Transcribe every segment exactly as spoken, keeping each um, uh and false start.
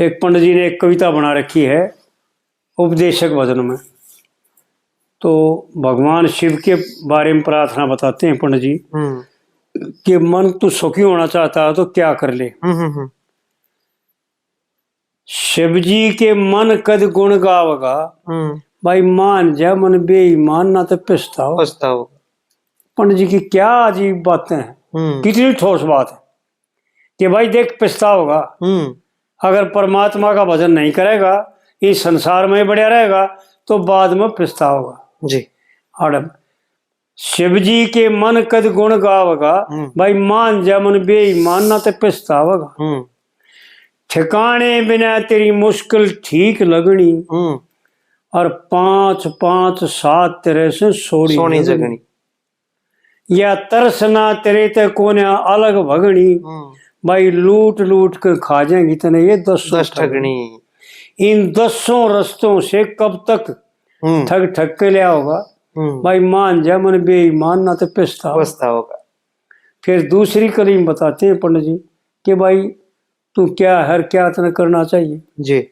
एक पंडित जी ने एक कविता बना रखी है उपदेशक भजन में। तो भगवान शिव के बारे में प्रार्थना बताते हैं पंडित जी हम्म। कि मन तू सुखी होना चाहता है तो क्या कर ले। हम्म, हम्म, हम्म। शिव जी के मन कद गुण गावगा, हम्म। भाई मान जा मन बेईमान ना तो पछताओ। पछताओ। पंडित जी की क्या अजीब बातें हैं, हम्म। कितनी ठोस बात है कि भाई देख पछताओगा। हम्म। अगर परमात्मा का भजन नहीं करेगा, इस संसार में बढ़िया रहेगा, तो बाद में पछताओगा। जी। और शिव जी के मन कद गुण गावगा, हम्म। भाई मान जा मन बेईमान ना ते पछतावगा। हम्म। ठिकाने बिना तेरी मुश्किल ठीक लगनी, हम्म। और पांच पांच सात तेरे से सोनी सोनी जगनी। जगनी। या तरसना तेरे ते कोन्या अलग भगनी। हम्म। भाई लूट लूट के खा जाएंगी तने ये दस दस ठगनी। ठगनी। इन दसों रस्तों से कब तक हम्म। ठग ठग के लिया होगा? हम्म। भाई मान जा मन बेईमान ना तो पछताओ। पछताओगा। फिर दूसरी कली में बताते हैं पंडित जी कि भाई तू क्या है, क्या तने करना चाहिए। जी।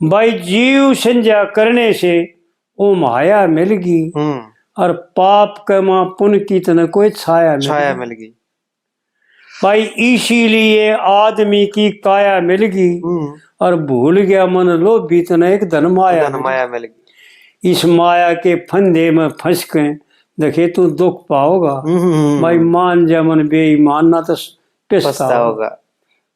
भाई जीव संझा करने से ओ माया मिलगी, हम्म। और पाप के मां पुण्य की तने कोई छाया मिलगी। छाया मिलगी। भाई इसीलिए आदमी की काया मिलगी, हम्म। और भूल गया मन लोभी तने एक धन माया धन मिलगी। माया मिलगी। इस माया के फंदे में फंस के देखे तू दुख पाओगा। हम्म, हम्म, हम्म। भाई मान जा मन बेईमान ना तो पछताओगा। पछताओगा।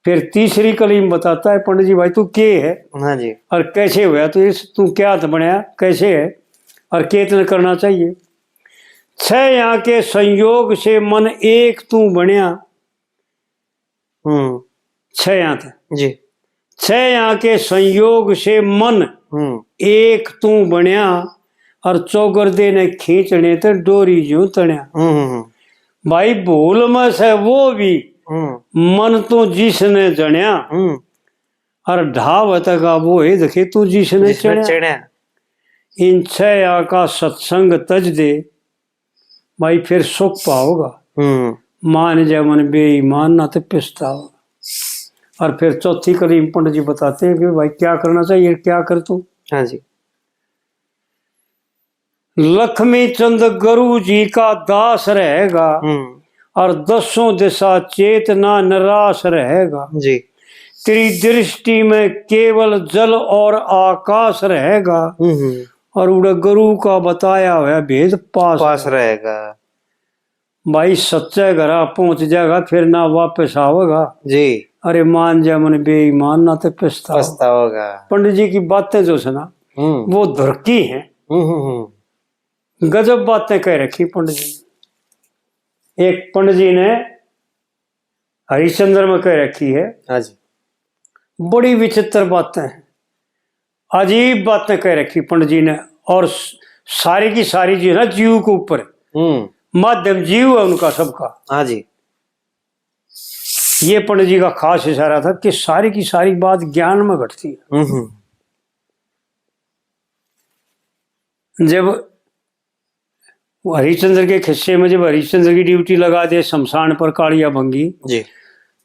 फिर तीसरी कली में बताता है पंडित जी भाई तू के है हाँ जी। और कैसे होया तू, इस तू क्या हाथ बनया, कैसे है और के तने करना चाहिए। छह यहाँ के संयोग से मन एक तू बनया। हम्म। छह यहाँ ते। जी। छह यहाँ के संयोग से मन हम्म। एक तू बनया और चौगरदे ने खींचने ते डोरी ज्यों तणया। हम्म, हम्म, हम्म। भाई भूल में से वो भी हम्म। मन तू जिसने जणया हम्म। और ढाव तक वो ही देखे तू जिसने जिसने चढ़या। चढ़या। इन छह यहाँ का सत्संग तज दे भाई फिर सुख पाओगा। हम्म। मान जा मन बेईमान ना तो पछताओगा। और फिर चौथी कली में पंडित जी बताते हैं कि भाई क्या करना चाहिए, क्या कर तू। हाँ जी। लक्ष्मी चंद गुरु जी का दास रहेगा हम्म। और दसों दिशा चेतना निराश रहेगा। जी। तेरी दृष्टि में केवल जल और आकाश रहेगा। हम्म। और उड़े गुरु का बताया हुआ भेद पास पास रहेगा। रहेगा। भाई सच्चे घरा पहुंच जाएगा, फिर ना वापस आवेगा। जी। अरे मान जा मन बेईमान ना तो पछताओ। पछताओगा। पंडित जी की बातें जो है ना, हम्म। वो धुरकी हैं। हम्म, हम्म, हम्म। गजब बातें कह रखी पंडित जी ने। एक पंडित जी ने हरिश्चंद्र में कह रखी है। हाँ जी। बड़ी विचित्र बातें हैं, अजीब बातें कह रखी पंडित जी ने। और स-, सारी की सारी जो है ना जीव के ऊपर, हम्म। माध्यम जीव है उनका सबका। हाँ जी। ये पंडित जी का खास इशारा था कि सारी की सारी बात ज्ञान में घटती है। हम्म। जब वो हरिश्चंद्र के खिस्से में जब हरिश्चंद्र की ड्यूटी लगा दे शमशान पर कालिया भंगी, जी।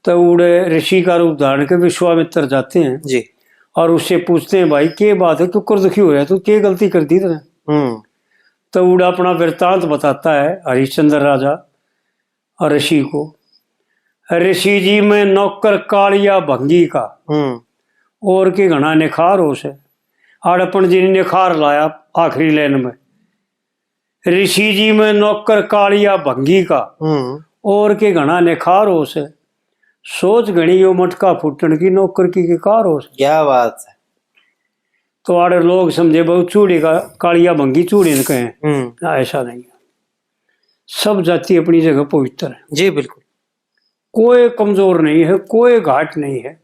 तो उड़े ऋषि का रूप धारण के विश्वामित्र जाते हैं जी। और उससे पूछते हैं, "भाई, के बात है, क्यों कर दुखी हो रहा है तू, के गलती कर दी तूने?" हम्म। तो उड़ा अपना वृत्तांत बताता है हरिश्चंद्र राजा और ऋषि को। ऋषि जी, मैं नौकर कालिया भंगी का, हम्म। और के घना निखार हो से। आड़पण जी ने निखार लाया आखिरी लाइन में। ऋषि जी, मैं नौकर कालिया भंगी का, हम्म। और के घना निखार हो से। सोच घणी यो मटका फूटण की, नौकर की के कार हो से। क्या बात है। तो आड़े लोग समझे, "बहु चूड़े का, कालिया भंगी चूड़े ने कहें।" हम्म। ना, ऐसा नहीं है। सब जाति अपनी जगह पवित्र है। जी, बिल्कुल। कोई कमजोर नहीं है, कोई घाट नहीं है।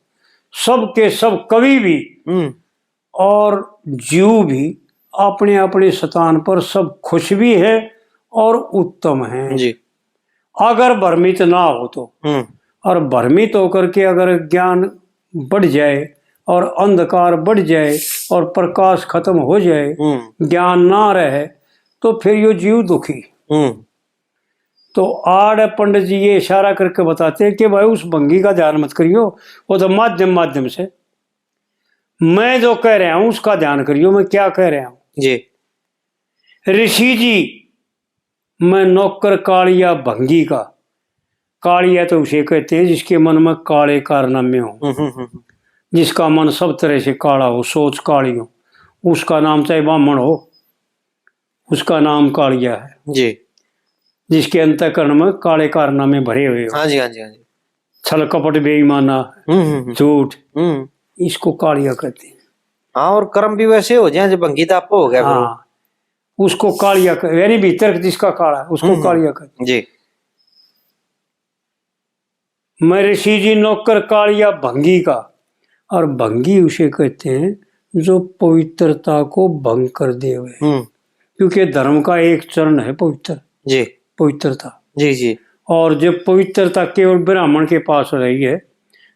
सब के सब कवि भी हम्म। और जीव भी अपने अपने स्थान पर सब खुश भी है और उत्तम है। जी। अगर भ्रमित ना हो तो, हम्म। और भ्रमित होकर के अगर ज्ञान बढ़ जाए और अंधकार बढ़ जाए और प्रकाश खत्म हो जाए, हम्म। ज्ञान ना रहे, तो फिर यो जीव दुखी। हम्म। तो आड़ पंडित जी ये इशारा करके बताते हैं कि भाई, उस भंगी का ध्यान मत करियो, वो तो माध्यम, माध्यम से। मैं जो कह रहा हूं, उसका ध्यान करियो, मैं क्या कह रहा हूं। जी। ऋषि जी, मैं नौकर कालिया भंगी का। कालिया तो उसे कहते हैं जिसके मन में काले कारनामे हों, हम्म, हम्म, हम्म। जिसका मन सब तरह से काला हो, सोच काली हो, उसका नाम चाहे ब्राह्मण हो, उसका नाम कालिया है। जी। जिसके अंतःकरण में काले कारनामे भरे हुए हो। हाँ जी, हाँ जी, हाँ जी। छल कपट बेईमाना, हम्म, हम्म, हम्म। झूठ, हम्म। इसको कालिया कहते हैं। हाँ, और कर्म भी वैसे हो जाए जो भंगी ताप हो गया फिर वो। हाँ, उसको कालिया कह-, यानी भीतर जिसका काला है, उसको हम्म। कालिया कहते हैं। जी। मैं ऋषि जी नौकर कालिया भंगी का। और भंगी उसे कहते हैं जो पवित्रता को भंग कर देवे। हम्म। क्योंकि धर्म का एक चरण है पवित्र। जी। पवित्रता। जी, जी। और जब पवित्रता केवल ब्राह्मण के पास रही है,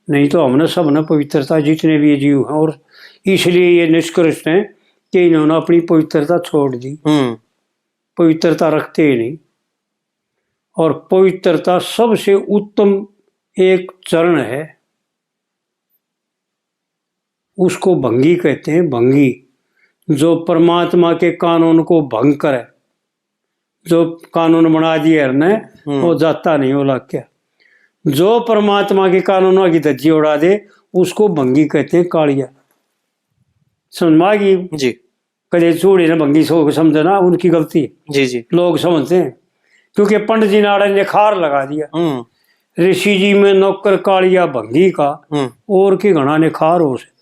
नहीं तो हमने सबने पवित्रता, जितने भी जीव हैं, और इसलिए ये निष्कर्ष हैं कि इन्होंने अपनी पवित्रता छोड़ दी। हम्म। पवित्रता रखते ही नहीं। और पवित्रता सबसे उत्तम एक चरण है, उसको भंगी कहते हैं, भंगी। जो परमात्मा के कानून को भंग करे, जो कानून बना दिए ने, हम्म। वो जाता नहीं, वो लाग क्या। जो परमात्मा के कानूनों की धज्जी उड़ा दे, उसको भंगी कहते हैं, कालिया। समझ में आ गई? जी। कदे चूड़े ने भंगी सो समझे ना, उनकी गलती। जी, जी। लोग समझते हैं, क्योंकि पंडित जी ने आड़े निखार लगा दिया। हम्म। ऋषि जी में नौकर कालिया भंगी का, हम्म। और के घना निखार हो से।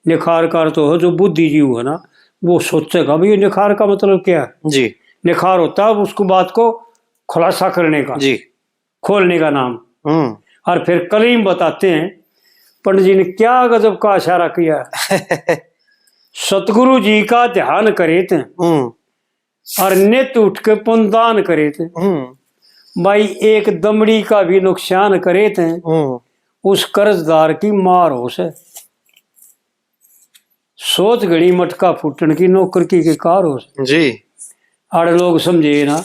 निखार का अर्थ हो जो बुद्धिजीव है ना, वो सोचेगा, "भाई, ये निखार का मतलब क्या है?" जी। निखार होता है उसको बात को खुलासा करने का। जी। खोलने का नाम। हम्म। और फिर कलीम बताते हैं, पंडित जी ने क्या गजब का इशारा किया। सतगुरु जी का ध्यान करे थे हम्म। और नित उठ के पुण्यदान करे थे। हम्म। भाई, एक दमड़ी का भी नुकसान करे थे, हम्म। उस कर्जदार की मार हो से। सोच घणी मटका फूटण की, नौकर की के कार हो। जी। आड़े लोग समझे ना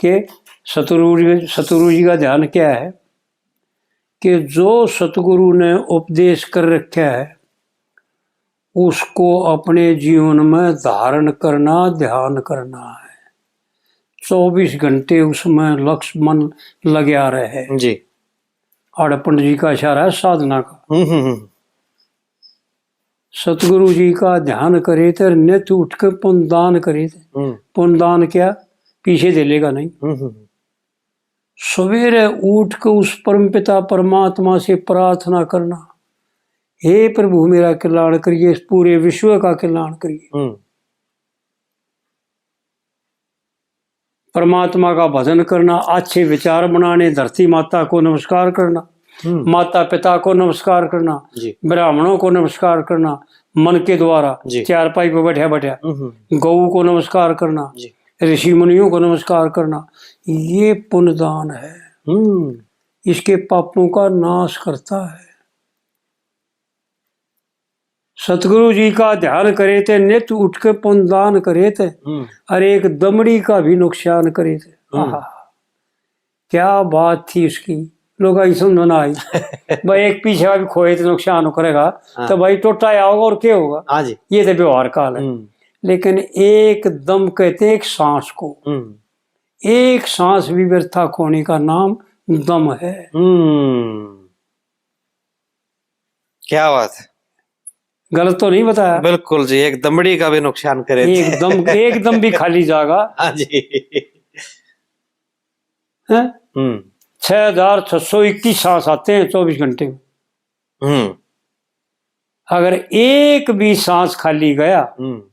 कि सतगुरु जी, सतगुरु जी का ध्यान क्या है, कि जो सतगुरु ने उपदेश कर रखा है, उसको अपने जीवन में धारण करना, ध्यान करना है। चौबीस घंटे उसमें लक्ष्य मन लग्या रहे। जी। आड़े पंडित जी का इशारा है साधना का। हम्म, हम्म, हम्म। सतगुरु जी का ध्यान करे थे, नित उठ के पुण्यदान करे थे। हम्म। पुण्यदान क्या? पीछे दे लेगा नहीं। हम्म, हम्म, हम्म। सवेरे उठ के उस परमपिता परमात्मा से प्रार्थना करना, "हे प्रभु, मेरा कल्याण करिए, इस पूरे विश्व का कल्याण करिए।" हम्म। परमात्मा का भजन करना, अच्छे विचार बनाने, धरती माता को नमस्कार करना, हम्म। माता पिता को नमस्कार करना, जी। ब्राह्मणों को नमस्कार करना, मन के द्वारा जी। चारपाई पे बैठा बैठा, हम्म। गऊ को नमस्कार करना, जी। ऋषि मुनियों को नमस्कार करना, ये पुण्यदान है। हम्म। इसके पापों का नाश करता है। सतगुरु जी का ध्यान करे थे, नित उठ के पुण्यदान करे थे, हम्म। और एक दमड़ी का भी नुकसान करे थे। हम्म। आहा, क्या बात थी उसकी, लोग आई समझ ना आई। भाई, एक पीछे का भी खोए तो नुकसान हो करेगा, हाँ। तो भाई, टोटा ही आओगा और क्या होगा? हाँ जी। ये तो व्यवहार काल है। हम्म। लेकिन एक दम कहते हैं एक सांस को, हम्म। एक सांस भी व्यर्था खोने का नाम दम है। हम्म। क्या बात है। गलत तो नहीं बताया? बिल्कुल जी, एक दमड़ी का भी नुकसान करे थे। एकदम, एकदम भी खाली जागा। हाँ जी। हैं? हम्म। छह हजार छह सौ इक्कीस सांस आते हैं चौबीस घंटे में। हम्म। अगर एक भी सांस खाली गया, हम्म।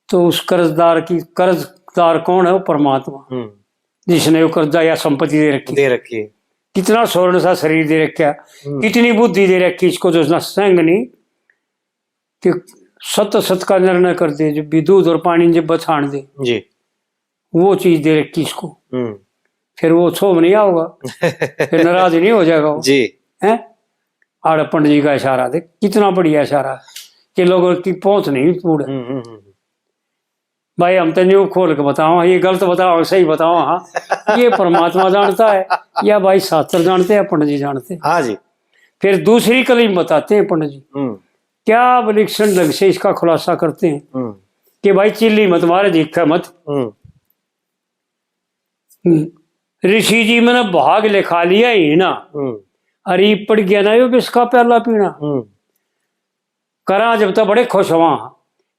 तो उस कर्जदार की, कर्जदार कौन है? वो परमात्मा, हम्म। जिसने वो कर्जा या संपत्ति दे रखी। दे रखी। कितना स्वर्ण सा शरीर दे रखा, हम्म। कितनी बुद्धि दे रखी इसको, जो उसने संग नहीं कि सत सत का निर्णय कर दे, जब भी दूध और पानी जब बछाण दे, जी। वो चीज दे रखी इसको। हम्म। फिर वो क्षोभ नहीं आओगा, फिर नाराज नहीं हो जाएगा वो। जी। हैं? आड़े पंडित जी का इशारा, देख कितना बढ़िया इशारा है कि लोगों की पहुंच नहीं पूरे। हम्म, हम्म, हम्म। भाई, हम तो न्यू खोल के बताओ, ये गलत बताओ, सही बताओ, हाँ, ये परमात्मा जानता है, या भाई शास्त्र जानते हैं, पंडित जी जानते हैं। हाँ जी। फिर दूसरी कली में बताते हैं पंडित जी, हम्म क्या विलक्षण ढंग से इसका खुलासा करते हैं हम्म कि भाई, चिल्ली मत मारे, दिखे मत। हम्म हम्म। ऋषि जी मैंने भाग लिखा लिया ही ना, हम्म अरे पड़ गया ना यो विष का प्याला पीना। हम्म करा जब तो बड़े खुश हुआ,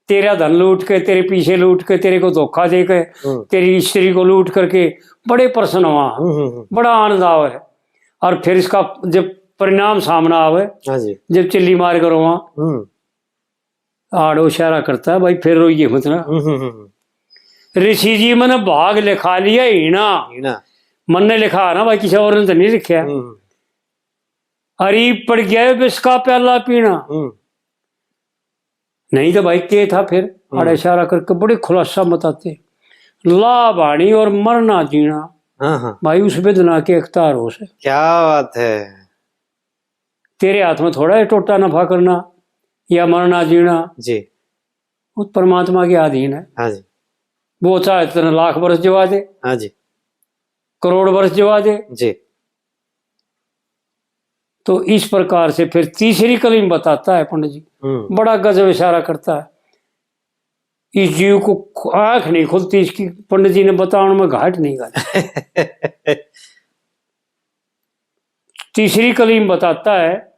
तेरा धन लूट के, तेरे पीछे लूट के, तेरे को धोखा दे के, हम्म तेरी स्त्री को लूट करके बड़े प्रसन्न हुआ, हम्म हम्म, हम्म। बड़ा आनंद आवे। और फिर इसका जब परिणाम सामने आवे, हाँ जी। जब चिल्ली मार कर रोवा, हम्म आड़ो इशारा करता है, भाई, फिर रोइए मत ना। हम्म हम्म हम्म ऋषि जी मैंने भाग लिखा लिया ही ना, ही ना। मन ने लिखा ना भाई, किसी और ने तो नहीं लिखा। हम्म अरे पड़ गया है विष का प्याला पीना। हम्म नहीं तो भाई, के था फिर? आड़ा इशारा करके बड़े खुलासा बताते, लाभ आनी और मरना जीना। हाँ हाँ। भाई, उस विधना के अवतार हो से। क्या बात है। तेरे हाथ में थोड़ा है टोटा नफा करना या मरना जीना, जी। वो परमात्मा के अधीन है। हाँ जी। वो चाहे तेरे लाख वर्ष जीवा दे, हाँ जी। करोड़ वर्ष जीवा दे। जी। तो इस प्रकार से फिर तीसरी कली में बताता है पंडित जी, हम्म बड़ा गजब इशारा करता है। इस जीव को खु-, आंख नहीं खुलती इसकी, पंडित जी ने बताने में घाट नहीं घाटी। तीसरी कली में बताता है,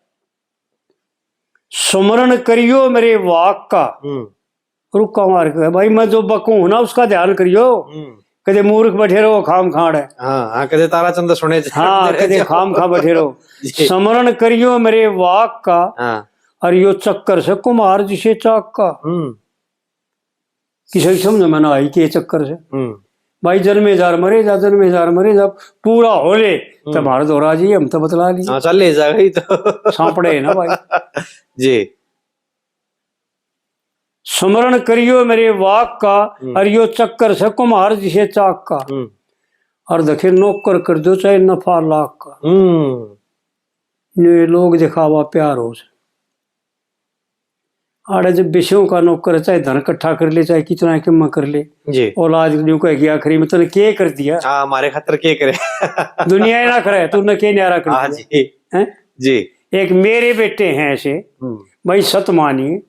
सुमरण करियो मेरे वाक का। हम्म रुक्का मार के, भाई, मैं जो बकूं हूं ना, उसका ध्यान करियो। हम्म कदे मूर्ख बैठे रहो खाम खाड़ है। हाँ हाँ, कदे तारा चंद सुने जा-, हाँ, जा-, कदे जा-, खाम खा बैठे रहो। जी। स्मरण करियो मेरे वाक का, हाँ। और यो चक्कर से कुम्हार जिसे चाक का। हम्म किसी की समझ में ना आई कि ये चक्कर से। हम्म भाई, जन्मे जार मरे जा, जन्मे जार मरे जा, पूरा हो ले तो हमारा दौरा जी, हम तो बतला लिए। हाँ, चल ले जा गई तो। सांपड़े है ना भाई। जी। स्मरण करियो मेरे वाक का, हम्म। और यो चक्कर से कुम्हार जिसे चाक का। हम्म और देखे नौकर कर दो चाहे नफा लाख का। हम्म ये लोग दिखावा प्यार हो से। आड़े जब विषयों का नौकर, चाहे धन इकट्ठा कर ले, चाहे कितना किम्मा कर ले, जी। औलाद न्यू कहेगी आखिरी में, तूने के कर दिया? हाँ, हमारे खातर के करे? दुनिया ही ना करे, तूने के न्यारा कर हाँ दिया? जी। हैं? एक मेरे बेटे हैं ऐसे, हम्म भाई, सत मानिए,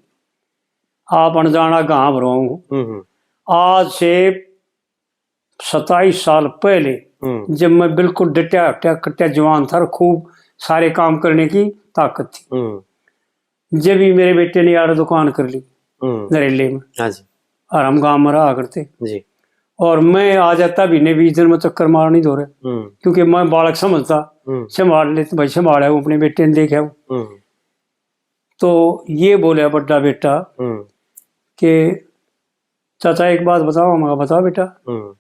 आप अनजाना गांव रहो। हम्म हम्म आज से सताईस साल पहले, हम्म जब मैं बिल्कुल डटिया हटिया कट्टिया जवान था और खूब सारे काम करने की ताकत थी, हम्म जब ही मेरे बेटे ने यार दुकान कर ली हम्म नरेले में, हाँ जी। और हम गांव में रहा करते, जी। और मैं आ जाता महीने बीस दिन में चक्कर मारने धोरे, हम्म क्योंकि मैं बालक समझता, हम्म संभाल लेते भाई, संभाला हूँ अपने बेटे ने, देखा हूँ। हम्म तो ये बोला बड़ा बेटा हम्म कि चाचा, एक बात बताओ। मैं कहा, बता बेटा। हम्म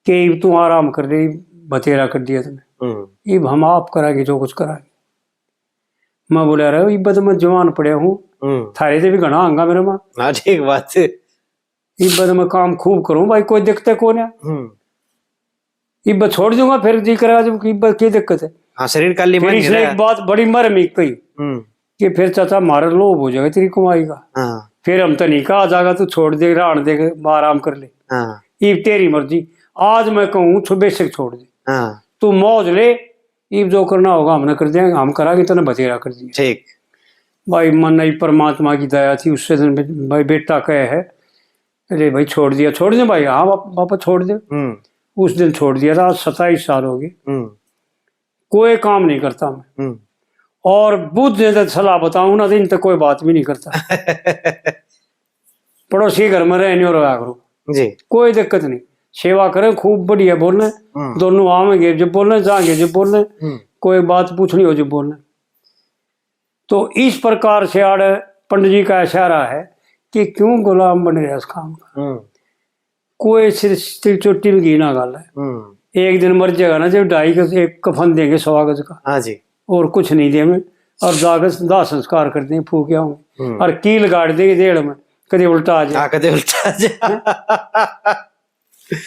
कि इब तू आराम कर ले, बतेरा कर दिया तूने, हम्म इब हम आप करांगे जो कुछ करांगे। मैं बोला, अरे, इब तो मैं जवान पड़या हूँ, हम्म थारे से भी घना आंगा मेरे माँ। हाँ, ठीक बात है। इब तो मैं काम खूब करूँ भाई, कोई दिक्कत कौन है। हम्म इब छोड़ दूंगा, फिर जी करेगा जब, इब की दिक्कत है। हाँ, शरीर काली फिर मान इसने नहीं एक बात बड़ी मर मिक गई हम्म कि फिर चाचा, हमारा लोभ हो जाएगा तेरी कमाई का। हाँ फिर हम तो नहीं कहा जाएगा, तू छोड़ दे, रहन दे, आराम कर ले। हाँ इब तेरी मर्जी। आज मैं कहूँ, छो बेशक छोड़ दे, हाँ तू मौज ले। इब जो करना होगा हमने कर देंगे, हम करांगे, तूने बतेरा कर दिया। ठीक। भाई, मन ही परमात्मा की दया थी। उससे दिन बे-, भाई, बेटा कहे है, अरे भाई, छोड़ दिया, छोड़ दे भाई। हाँ बाप-, पापा, छोड़ दे। हम्म उस दिन छोड़ दिया था, आज सताईस साल हो गए, हम्म कोई काम नहीं करता मैं। हम्म और बुद्ध ने तो सलाह बताऊं ना, तो इन तक कोई बात भी नहीं करता। पड़ोसी घर में रहने और रहा करो, जी। कोई दिक्कत नहीं। सेवा करें, खूब बढ़िया बोलें, हम्म दोनों आवेंगे जब बोलें, जाएंगे जब बोलें, हम्म कोई बात पूछनी हो जब बोलें। तो इस प्रकार से आड़े पंडित जी का इशारा है कि क्यों गुलाम बन रहा इस काम का। हम्म कोई सिर, सिर चोटी में घी ना घाले। हम्म एक दिन मर जाएगा ना, जब ढाई गज एक कफन देंगे सवा गज का, हाँ जी। और कुछ नहीं देंगे, और जाकर दाह संस्कार कर देंगे, फूक आओगे, हम्म और कील गाड़ देंगे देड़ में, कदे उल्टा आ जाए। हाँ, कदे उल्टा आ जाए।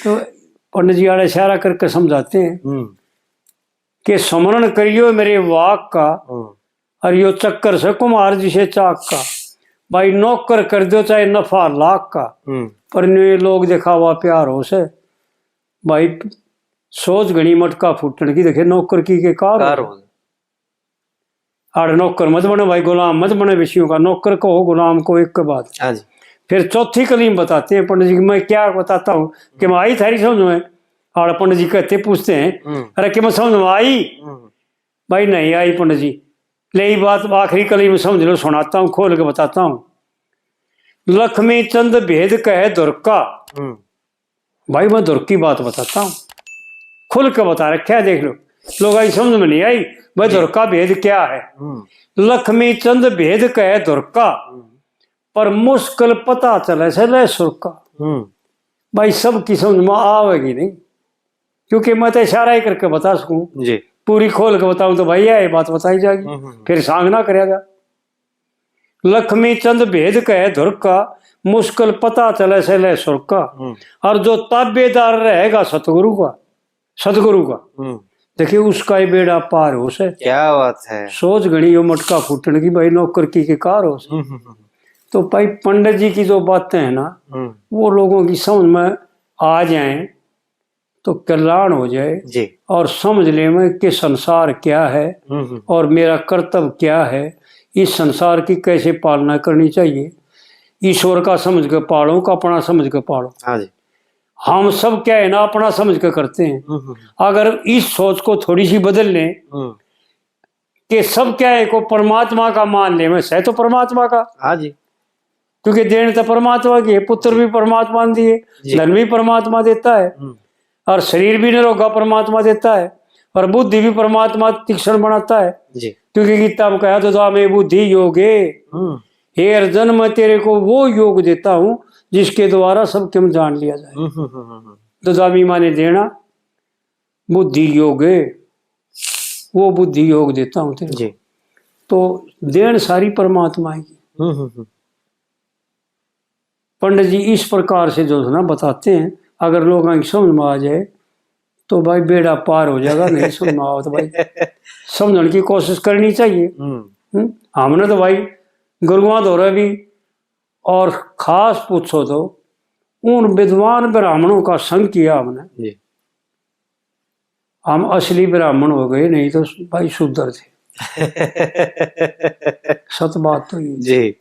तो पंडित जी आड़े इशारा करके समझाते हैं हम्म कि स्मरण करियो मेरे वाक का, हम्म और यो चक्कर से कुम्हार जिसे चाक का। भाई, नौकर कर दो चाहे नफा लाख का, हम्म। पर न्यू ये लोग दिखावा प्यार हो से। भाई, सोच घणी मटका फूटण की, देखे नौकर की के कार हो। कार हो। आड़े नौकर मत बने भाई, गुलाम मत बने विषयों का, नौकर को हो, गुलाम को, एक के बाद। हाँ जी। फिर चौथी कली में बताते हैं पंडित जी कि मैं क्या बताता हूँ कि मैं आई थारी समझ में। आड़े पंडित जी कहते, पूछते हैं, हम्म। अरे कि मैं समझ में आई? हम्म। भाई, नहीं आई पंडित जी। ले, ये बात आखिरी कली में समझ लो, सुनाता हूँ, खोल के बताता हूँ। लक्ष्मी चंद भेद कहे धुर का। हम्म। भाई, मैं धुर की बात बताता हूँ, खुल के बता रखा है, देख लो। लोग आई समझ में नहीं आई, भाई, जी। धुर का भेद क्या है? हम्म। लक्ष्मी चंद भेद कहे धुर का, हम्म। पर मुश्किल पता चले से ले सुर का। हम्म। भाई, सबकी समझ में आवेगी नहीं, क्योंकि मैं तो इशारा ही करके बता सकूं। जी। पूरी खोल के बताऊं तो भाई, ये बात बताई जाएगी, हम्म, हम्म। फिर सांग ना करेगा। लक्ष्मी चंद भेद कहे धुर का, मुश्किल पता चले से ले सुर का। हम्म। और जो ताबेदार रहेगा सतगुरु का, सतगुरु का, हम्म। देखिए, उसका ही बेड़ा पार हो से। क्या बात है। सोच घणी यो मटका फूटण की, भाई, नौकर की के कार हो से। हम्म, हम्म, हम्म। तो भाई, पंडित जी की जो बातें हैं ना, हम्म। वो लोगों की समझ में आ जाए तो कल्याण हो जाए जी। और समझ ले में कि संसार क्या है हम्म, हम्म। और मेरा कर्तव्य क्या है, इस संसार की कैसे पालना करनी चाहिए। ईश्वर का समझ के पालो, का अपना समझ के पालो। हाँ जी। हम सब क्या है ना, अपना समझ के करते हैं। हम्म, हम्म। अगर इस सोच को थोड़ी सी बदल लें हम्म। कि सब क्या है को परमात्मा का मान ले, मैं सह तो परमात्मा का। हाँ जी। क्योंकि देन तो परमात्मा की है, पुत्र भी परमात्मा ने दिए, जी। धन भी परमात्मा देता है, हम्म। और शरीर भी निरोगा परमात्मा देता है, और बुद्धि भी परमात्मा तीक्ष्ण बनाता है। जी। क्योंकि गीता में कहा, "ददामे बुद्धि योगे, हम्म। हे अर्जुन, मैं तेरे को वो योग देता हूँ जिसके द्वारा सबके में जान लिया जाए।" हम्म, हम्म, हम्म, हम्म। ददामी माने देना, बुद्धि योगे, वो बुद्धि योग देता हूँ तेरे को। जी। तो देन सारी परमात्मा की। हम्म, हम्म, हम्म। पंडित जी इस प्रकार से जो है ना बताते हैं, अगर लोगों की समझ में आ जाए तो भाई बेड़ा पार हो जाएगा, नहीं समझ में आओ तो भाई समझने की कोशिश करनी चाहिए। हम्म। हम्म? हमने तो भाई गुरुआं धोरे भी, और खास पूछो तो उन विद्वान ब्राह्मणों का संग किया हमने। जी। हम असली ब्राह्मण हो गए, नहीं तो भाई शूद्र थे। सत बात तो ये। जी।